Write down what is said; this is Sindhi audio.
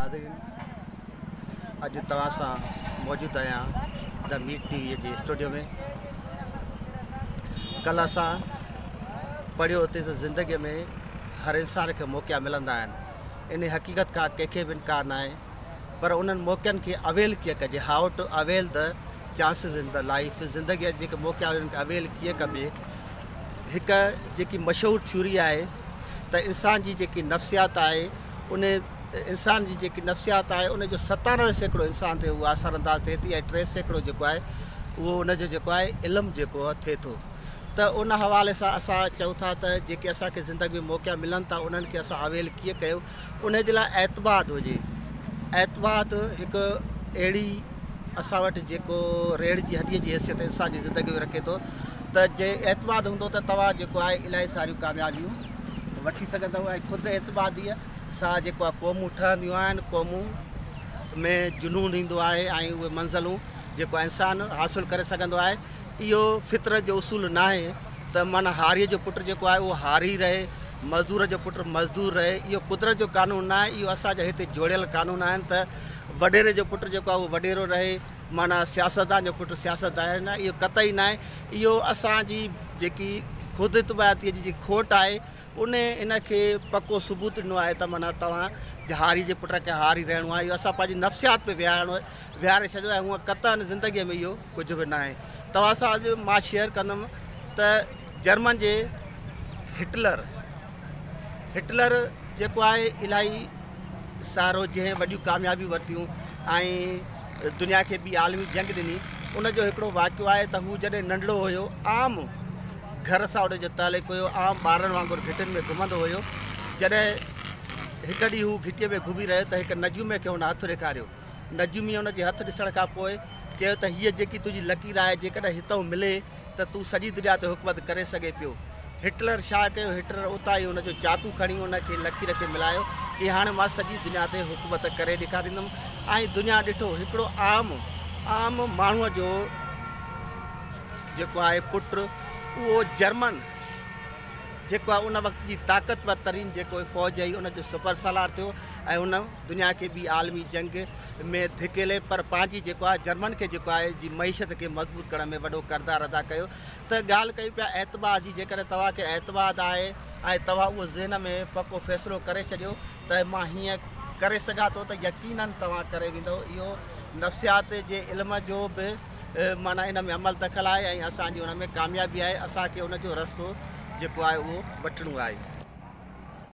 ناظرين اڄ توهان سان موجود آهيان the Mir T V جي اسٽوڊيو ۾. ڪلهه اسان پڙهيو اتي ته زندگي ۾ هر انسان کي موقعا ملندا آهن، ان حقيقت کان ڪنهن کي به انڪار ناهي، پر انهن موقعن کي اويل ڪيئن ڪجي، how to avail the chances in the life, زندگي جا جيڪي موقعا آهن انهن کي اويل ڪيئن ڪبي. هڪ جيڪي مشهور ٿيوري آهي ته انسان جي جيڪي نفسيات آهي ان انسان جي جيڪي نفسيات آهي ان جو 97% انسان تي اهو اثر انداز ٿئي ٿي ۽ 3% جيڪو آهي اهو ان جو جيڪو آهي علم جيڪو ٿئي ٿو. ته ان حوالي سان اسان چئون ٿا ته جيڪي اسان کي زندگي ۾ موقعا ملن ٿا انهن کي اسان اويل ڪيئن ڪيو، ان جي لاء اعتماد هجي. اعتماد هڪ اهڙي اسان وٽ جيڪو ريڙهه جي هڏي جي حيثيت انسان جي زندگي ۾ رکي ٿو ته جي اعتماد هوندو ته توهان جيڪو آهي الاهي ساريون ڪاميابيون وٺي سگهندؤ ۽ خود اعتماديء سان جيڪو آهي قومون ٺهنديون آهن، قومون ۾ جنون ايندو آهي ۽ اهي منزلون جيڪو انسان حاصل ڪري سگهندو آهي. اهو فطرت جو اصول ناهي ته معنيٰ هاريء جو پٽ جيڪو آهي اهو هاري رهي، مزدور جو پٽ مزدور رهي، اهو قدرت جو قانون ناهي، اهو اسان جا هتي جوڙيل قانون آهن ته وڏيري جو پٽ جيڪو آهي اهو وڏيرو رهي، معنيٰ سياستدان جو پٽ سياستدان رهي، اهو قطعي ناهي. اهو اسان جي جيڪي خود اعتماديء جي جيڪي کوٽ آهي ان ان کي پڪو ثبوت ڏنو آهي ته معنيٰ توهان هاري جي پٽ کي هاري رهڻو آهي. اهو اسان پنهنجي نفسيات ۾ ويهاري ڇڏيو آهي، هونء قطعاً زندگيء ۾ اهو ڪجهه به ناهي. توهان سان اڄ مان شيئر ڪندم ته جرمن جي هٽلر، هٽلر جيڪو آهي الاهي سارو جنهن وڏيون ڪاميابيون ورتيون ۽ دنيا کي ٻي عالمي جنگ ڏني، ان جو هڪڙو واقعو آهي ته هو جڏهن ننڍڙو هيو عام گهر سان ان جو تعلق هيو، عام ٻارن وانگر گهٽين ۾ گهمندو هيو. جڏهن هڪ ڏينهن هو گهٽيء ۾ گهمي رهيو ته هڪ نجومي کي هن هٿ ڏيکاريو. نجوميء ان جي هٿ ڏسڻ کان پوء چيو ته هيء جيڪي تنهنجي لڪير آهي، جيڪڏهن هتئون ملي ته تون سڄي دنيا تي حڪومت ڪري سگهين پيو. هٽلر ڇا ڪيو؟ هٽلر اتان ئي ان جو چاقو کڻي ان کي لڪير کي ملايو، چي هاڻي مان سڄي دنيا تي حڪومت ڪري ڏيکاريندم. ۽ دنيا ڏٺو هڪڙو عام عام ماڻهوء جو جيڪو آهي پٽ، اهو جرمن جيڪو آهي ان وقت جي طاقتور ترين جيڪو فوج هئي ان جو سپر سالار ٿيو ۽ ان دنيا کي ٻي عالمي جنگ ۾ ڌڪيلي پر پنهنجي جيڪو آهي جرمن کي جيڪو آهي جي معيشت کي مضبوط ڪرڻ ۾ وڏو ڪردار ادا ڪيو. ته ڳالهه ڪيون پيا اعتماد جي، جيڪڏهن توهان کي اعتماد آهي ۽ توهان اهو ذهن ۾ پڪو فيصلو ڪري ڇڏيو ته مان هيئن ڪري سگهان ٿو ته يقينن توهان ڪري ويندؤ. اهو نفسيات جي علم جو به معنيٰ ان ۾ عمل دخل آهي ۽ اسان جي ان ۾ ڪاميابي آهي، اسان کي ان جو رستو جيڪو آهي اهو وٺڻو آهي.